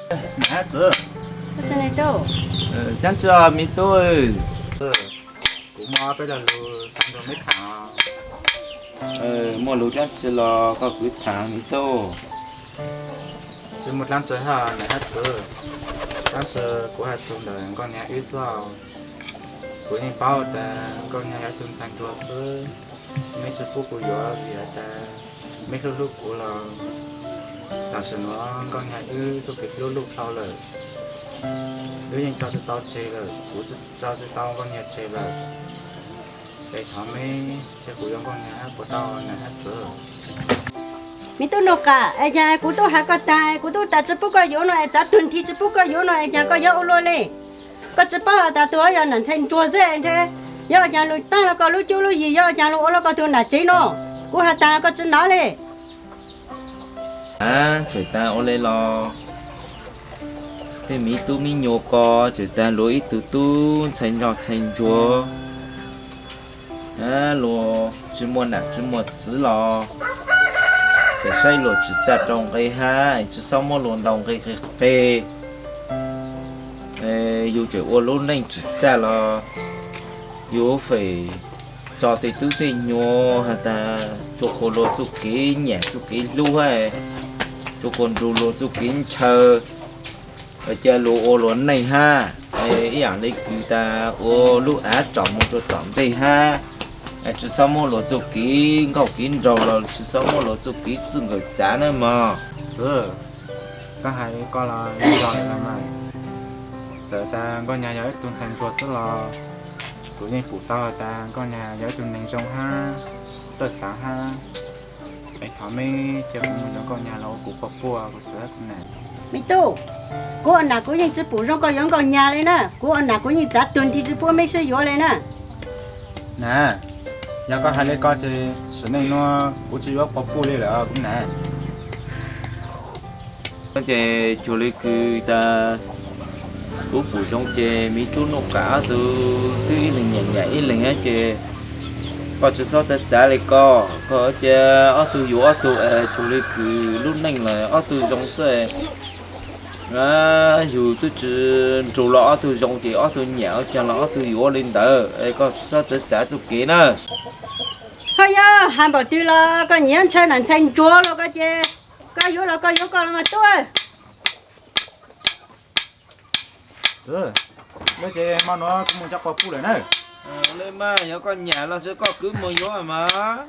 Niam hab txwv, caab tsi os me tub? Kuv muaj peb lo lug xaav nrug meb thaam. Muaj lug dlaab tsi los koj kuj thaam me tub. Tsi muaj dlaab tsi hab niam hab txwv, tab sis kuv has txug ntawm nkauj nyag wb xwb. Kuv yeej paub tas nkauj nyag yog ib tug ntxhais ntsuag xwb, meb tsi pub kuv yuav vim has tas meb hlub hlub kuv los, tam sim nuav nkauj nyag wb txuj kev hlub luj dhau lawm. Wb yeej tso tsi tau tseg lawm, kuv tso tsi tau nkauj nyag tseg lawm. Es thov meb cia kuv yuav nkauj nyag hab puas tau niam hab txwv? Me tub Nuj Qam, es yog kuv tub has koj taag, kuv tub tas tsi pub koj yuav no es txav tug nthi tsi pub koj yuav no es yog koj yuav ua luaj le. Koj tsi paub has tas tug yog nam ntxhais ntsuag xwb ntshe, yog caag lug taag lug koj lub cuab lub yig, yog caag lug ua lug koj tug nam tsev no, kuv has taag koj tsi nov le. Tseem taag ua le los tej miv tub miv nyuas ko, tseem taag luag ib tug tub ntxhais ntsog ntxhais ntsuag, luag tsi muaj nam tsi muaj txwv los, tseem saib luag tsim txaj rau nqe hab, tsi xob muab luag ntaus nqe qe qe. Yug tseem ua lub neej tsim txaj los yug feem tso tej tub tej nyuas has tas tsuas kuas luag txuj kev nyam txuj kev hlub hab, tsuas kuas nrug luag txuj kev ntshaw, cia luag ua luag neej hab. Ib yaam le kws tas ua lub av tsom moog rua tom ntej hab, tsi xob muab luag txuj kev nkauj kev nraug los tsi xob muab luag txuj kev txwj nkawm txav nawb mog. Txwv, koj has le ko los yog le mas. Txawm tas nkauj nyag yog ib tug ntxhais ntsuag xwb los kuv yeej pum tau has tas nkauj nyag yog ib tug neeg zoo hab txawj xaav hab. Es thov meb cia kuv moog yuav nkauj nyag los ua kuv quas puj, kuv txwv hab kuv nam. Me tub, kuv ua nam kuv yeej tsi pum zoo koj yuav nkauj nyag le na. Kuv ua nam kuv yeej txav tug nthi tsi pub meb sib yuav le na. Nam, yog koj has le ko ces sim neej nuav kuv tsi yuav quas puj le lawm kuv nam. Ces cuag le kws tas kuv pum zoo ces miv tub Nuj Qam ob tug twb ib leeg nyam nyam ib leeg hab ces koj tsi xob txav txav le ko, koj cia ob tug yuav ob tug, cuag le kws lub neej lawm ob tug zoo xwb. Yug twb tsi nrug los ob tug zoo ces ob tug nyam ua caag los ob tug yuav le ntawd, koj tsi xob txav txav txuj kev na. Ho yog has npaum twg los koj nyiam ntshaw nam ntxhais ntsuag los koj ces koj yuav los koj yuav koj los mas tub. Txwv, le ces hmo nuav kuv moog cov quas puj lawm na. Le mas yog koj nyam los koj kwv moog yuav mas.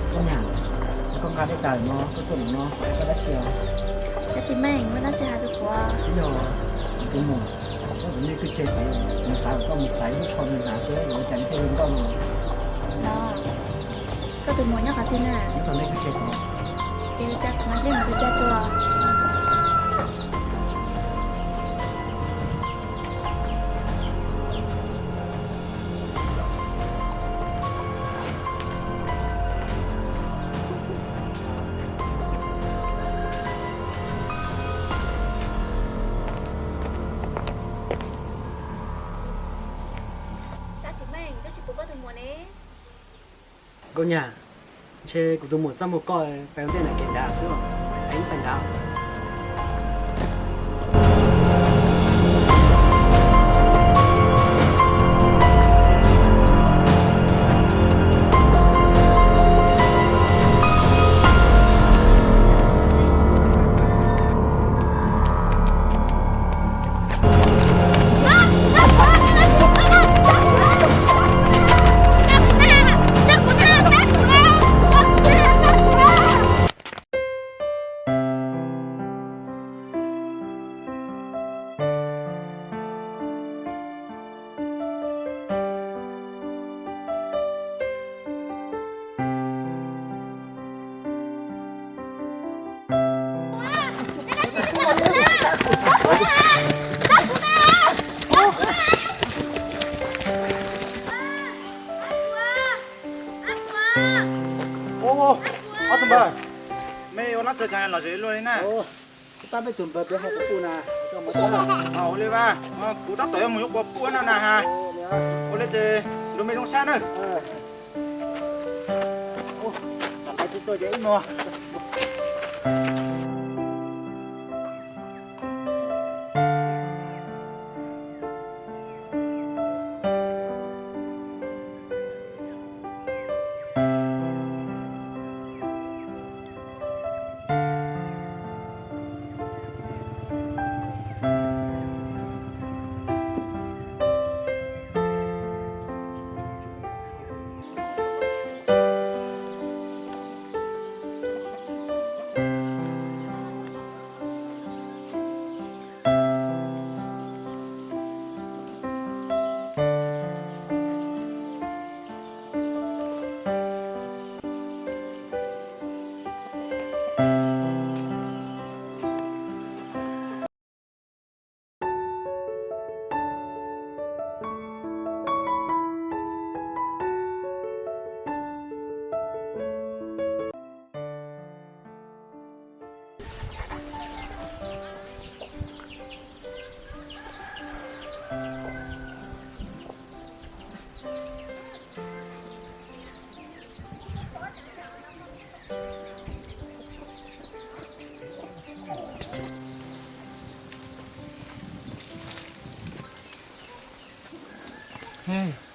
Koj nyam, koj nqa dej tas lawm no, koj tuaj lawm no, koj dab tsi os? Koj tsis meej, muaj dab tsi hais rau kuv? Twb yog kuv tus muam, koj tus me kwj tseg, kuv xav kom koj mus xaiv ib lub tsho me hnav seb yuav ua cas thiaj li nkauj no. No, koj tus muam nyob qhov twg na? Nyob tom me kwj tseg tod. Ces ua cas kuv mam li mus ua cas tso. Nkauj Nyag, ntshe kuv tus muam txaj muag koj, peb ua ntej na, kev nrad xwb os, peb pais nrad. Txawj kag los zem luaj li na. Pab peb tus npawg peb hais puas puj na. Ua li vas, kuv tab tom yuav mus yuav quas puj no na ha. Ua li ces nrog mej zoo sab na.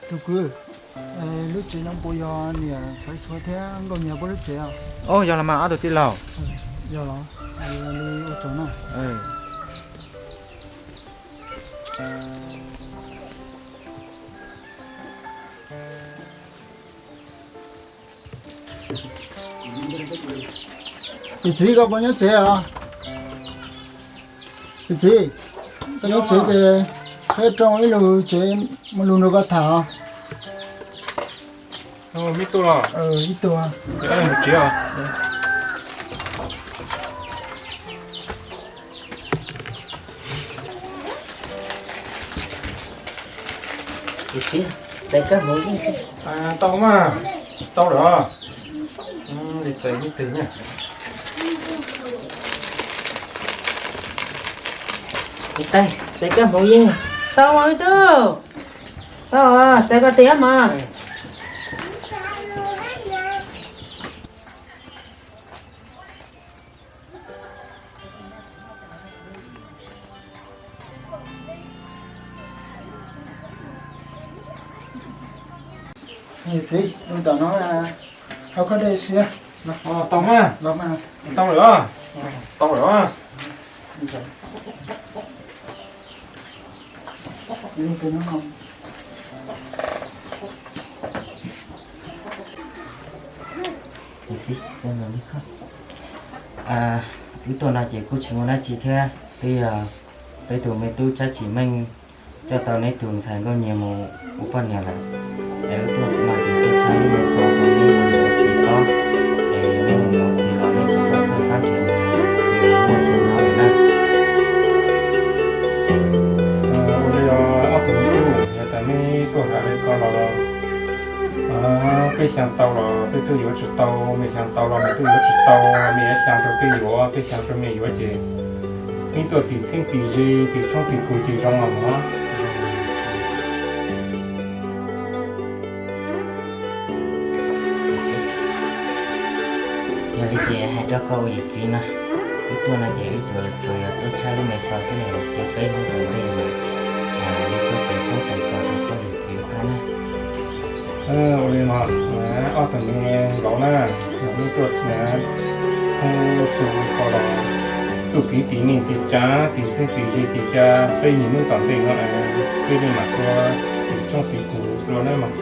Tus kwv, lub tsev no puas yog niam Xaiv Xua thiab nkauj nyias puab lub tsev? Yog los mas ob tug tij laug. Yog los, ua tsaug na. Yawm txiv, koj puas nyob tsev os? Yawm txiv, koj nyob tsev ces saib rau ib lub tsev, muaj lus nrog koj tham. Ib tug. Txiv, txais kab hmoov yeej. Tau mas, tau lawm. Li txais ib tug na. Txais kab hmoov yeej. Tau mas ib tug. Tau, txais koj tias mas. Txiv, ua tom no, hau khob dej siab. Tau mas, tau lawm, tau lawm. Txiv, wb tuaj no ces kuj tsis muaj dab tsi thiab, twb yog peb tus me tub Tsab Tsim Meej coj tau neb tus ntxhais Nkauj Nyias mus ua poj niam lawm. Es wb tuaj no ces tuaj tshaj lub me xov rau neb ua niam ua txiv paub, es neb ua niam ua txiv los neb tsis txhob txhawj xav nrhiav, nws muaj chaw nyob lawm na. Ua li os ob tug me tub, yog tas neb tuaj hais li ko los peb xyaa tau los peb twb yuav tsis tau, mej xyaa tau los mej twb yuav tsis tau, mej yuav xyaa rau peb yuav, peb xyaa rau mej yuav ces peb tuaj tim txheeb tim ze tim tshoob tim kug ces zoo los mog. Yog li ces hais rau koj ua yawm txiv na, wb tuaj no ces wb tsuas yog tuaj tshaj lub me xov xwb, ces peb hnub tom ntej mas wb tuaj pem tshoob pem kos rau koj yawm txiv tau na. Ua li no, ob tug me laus na, neb tuaj thoob xu ko los txuj kev tim neej tim tsav tim txheeb tim ze tim ca, peb nyuag hnub tom ntej no peb mam tuaj tim tshoob tim kug dua na mog.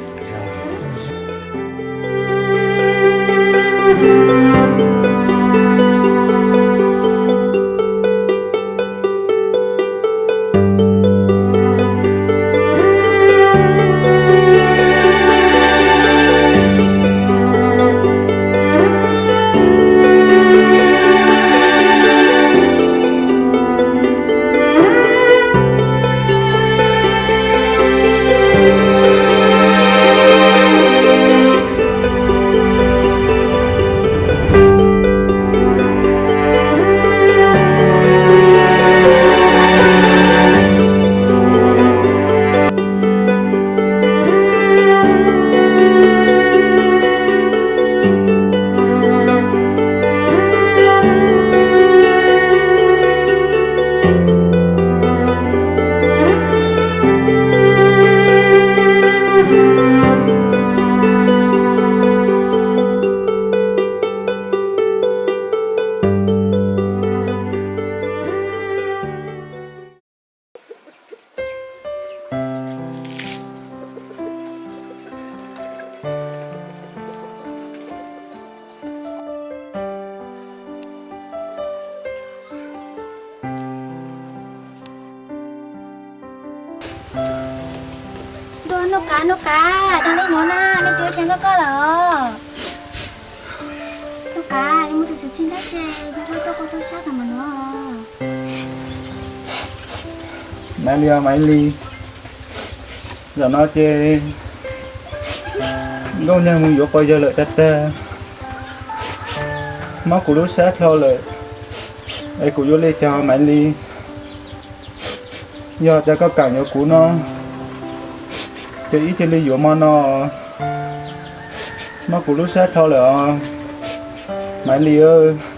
Nuj Qav, Nuj Qav, tag li nuav na, neb tub tseem nkauj koj lawm. Nuj Qav, yog muaj tus xwm txheej dab tsi yog ua tuaj koj tub sab tag mas nuav. Maiv Lis, Maiv Lis, zaum no ces nkauj nyag mus yuav pog yawg lawm tag tag, mob kuv lub sab dhau lawm, es kuv yuav li cas Maiv Lis? Yog tias koj kam yuav kuv no, ces ib cia li yuav hmo no, mob kuv lub sab dhau lawm os Maiv Lis.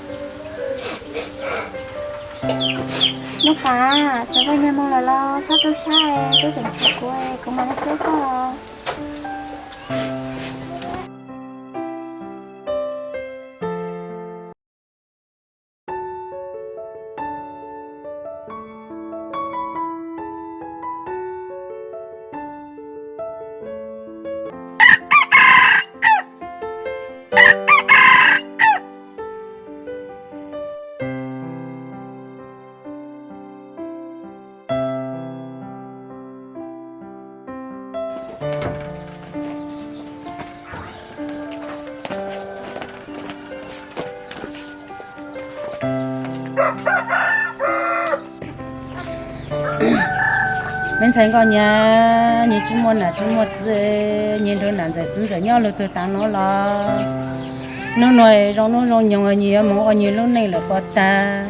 Nuj Qav, txog koj niag moo lawm los txhob tu sab, tub tseem tshuav kuv, kuv mam li hlub koj. Me ntxhais nkauj nyab, nyias tsi muaj nam tsi muaj txiv, nyias nrug nam ntxawm txiv ntxawm nyob lug txug tav nuav los. Nub nuav zoo nub zoo nyoog nyias yuav moog ua nyias lub neej lawm puas tag.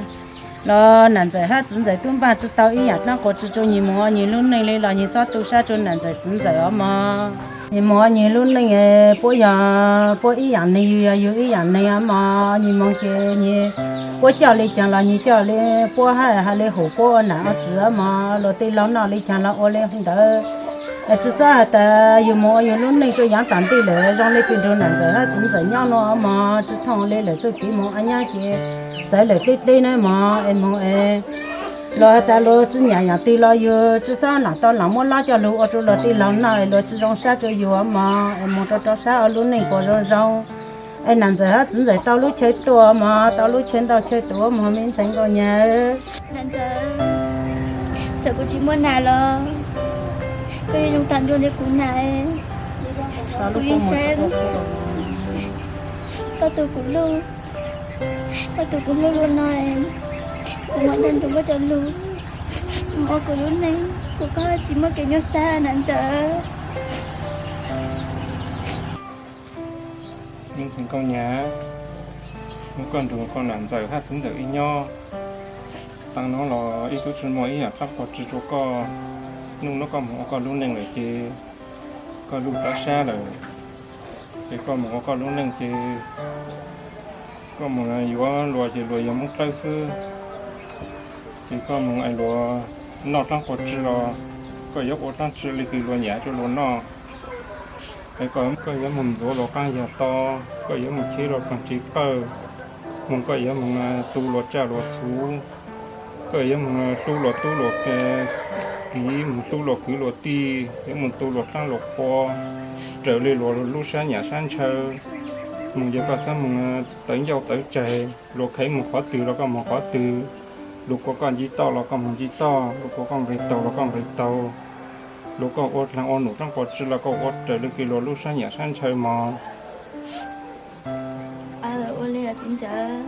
Los nam ntxawm hab txiv ntxawm tub npaj tsi tau ib yaam dlaab quas tsi rua nyias moog ua nyias lub neej le los nyias xob tu sab rua nam ntxawm txiv ntxawm os mog. Nyias moog ua nyias lub neej, puab yog puab ib yaam neeg, yug yog yug ib yaam neeg os mog. Nyias moog ces nyias, puab coj le caag los nyias coj le, puab hab has le hum puab ua nam ua txiv os mog. Luag tej laug noj le caag los ua le ntawd. Tsi xob has tas yug moog ua yug lub neej rua yaav taam ntej lawm zoo le kws nrug nam ntxawm hab txiv ntxawm nyob nuav os mog. Tsi thooj le lawm txuj kev moog ua nyab ces txawv lawm dleb dleb nawb mog. Es moog es luag has tas luag tsi nyam yaam twg los yug tsi xob nam tau lam muab lob coj lug ua rua luag tej laug noj es luag tsi zoo sab rua yug os mog. Es moog rua rua sab ua lub neej puas zoo zoo. Es nam ntxawm hab txiv ntxawm tau lub chaw tuaj mog, tau lub chaw ntau chaw tuaj mog me ntxhais nkauj nyab. Nam ntxawm, txawm kuv tsi muaj nam los koj yuav zoo taag nrua le kuv nam. Kuv yeej saib koj tu kuv luj, koj tu kuv luj luaj no, kuv mam nrog nrug koj cov lug moog ua kuv lub neej, kuv koj tsi muaj kev nyuaj sab nam ntxawm. Me ntxhais nkauj nyab, koj nrug koj nam ntxawm hab txiv ntxawm ib nyob, taag nuav los ib tub tsi muaj ib yaam dlaab quas tsi rua koj. Nub nuav koj moog ua koj lub neej lawm ces koj luj tab sab lawm, ces koj moog ua koj lub neej ces koj moog yuav luag ces luag yog Moob Dlawb xwb. Ces koj moog es luag noj dlaab quas tsi los koj yuav ua dlaab tsi le kws luag nyam rua luag noj. Es koj yuav moog ntxuav luag qaab yag to, koj yuav moog cheb luag kaag tsi qawj, moog koj yuav moog tu luag tsaj luag txhu, koj yuav moog hlub luag tub luag kiv, moog hlub luag kwv luag tij, yuav moog tu luag dlaab luag qhua, raws le luag lub sab nyam sab ntshaw. Moog ces koj xaav moog tawv ncauj tawv tsaig, luag khaiv moog qhov twg los koj moog qhov twg, luag kua koj nce toj los koj moog nce toj, luag kua koj nqes taug los koj nqes taug, luag koj ua dlaag ua num dlaab quas tsi los koj ua raws le kws luag lub sab nyam sab ntshaw mog. Ua li txiv ntxawm.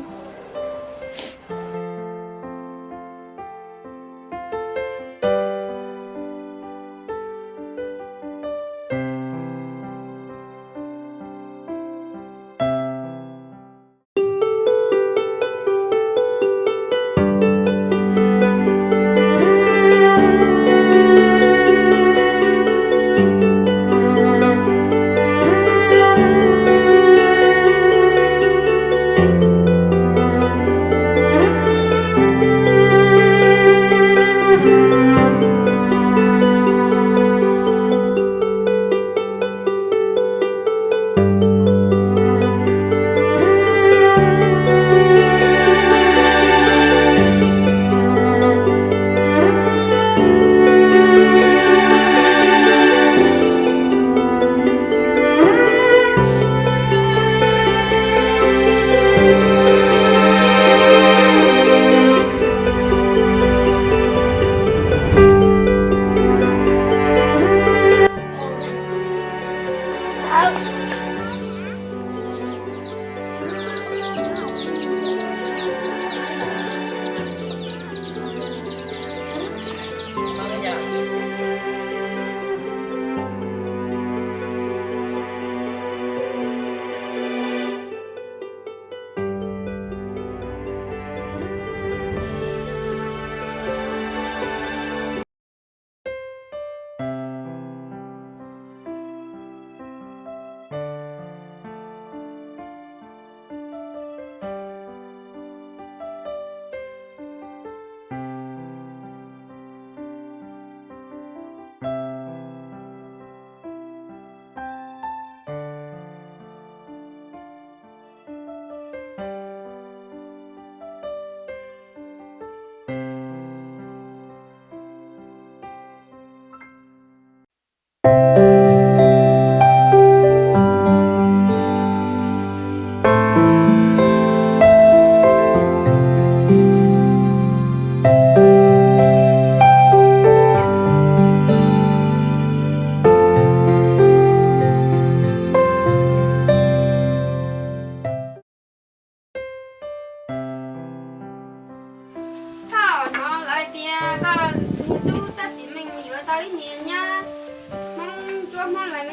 Yog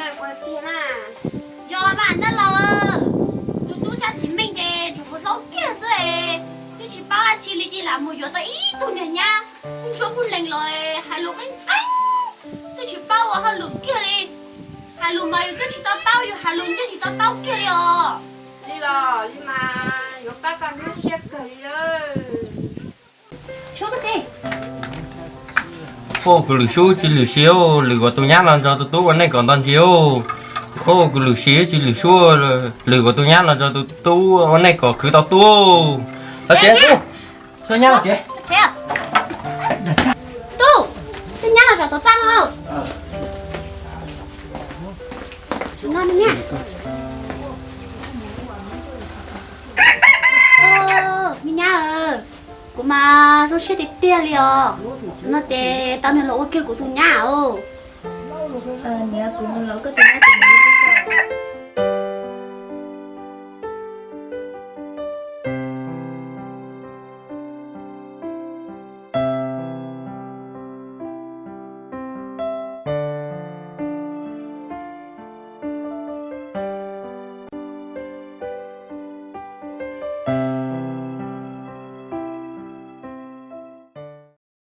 mas dab laug, tus tub Tsab Tsis Meej ces tseem hluas hlob kiag xwb es, twb tsis paub dab tsi li ces lam mus yuav tau ib tug niag nyab ntsuab puj lees los hais lus qeeb qeeb, twb tsis paub ua hauj lwm kiag li. Hais lus mas yus twb tsis to taub, yus hais lus twb tsis to taub kiag li os. Li los li mas yuav pab pab nyuaj siab kawg li lawm. Koj ua kuv lwm sub tsis lwm siab, lwm kom tus nyab los nrog tus tub ua neej kom nto ntsis. Koj ua kuv lwm siab tsis lwm sub, lwm kom tus nyab los nrog tus tub ua neej kom khwv tau tub. Los tsev tub, txhob nyab los tsev. Tub, tub nyab los zov tuav txaj no. No me nyab, me nyab, kuv mas zoo siab tiag tiag li os. No ces tau nws los ua kiag kuv tus nyab os. Niam, kuv mus lawv koj tus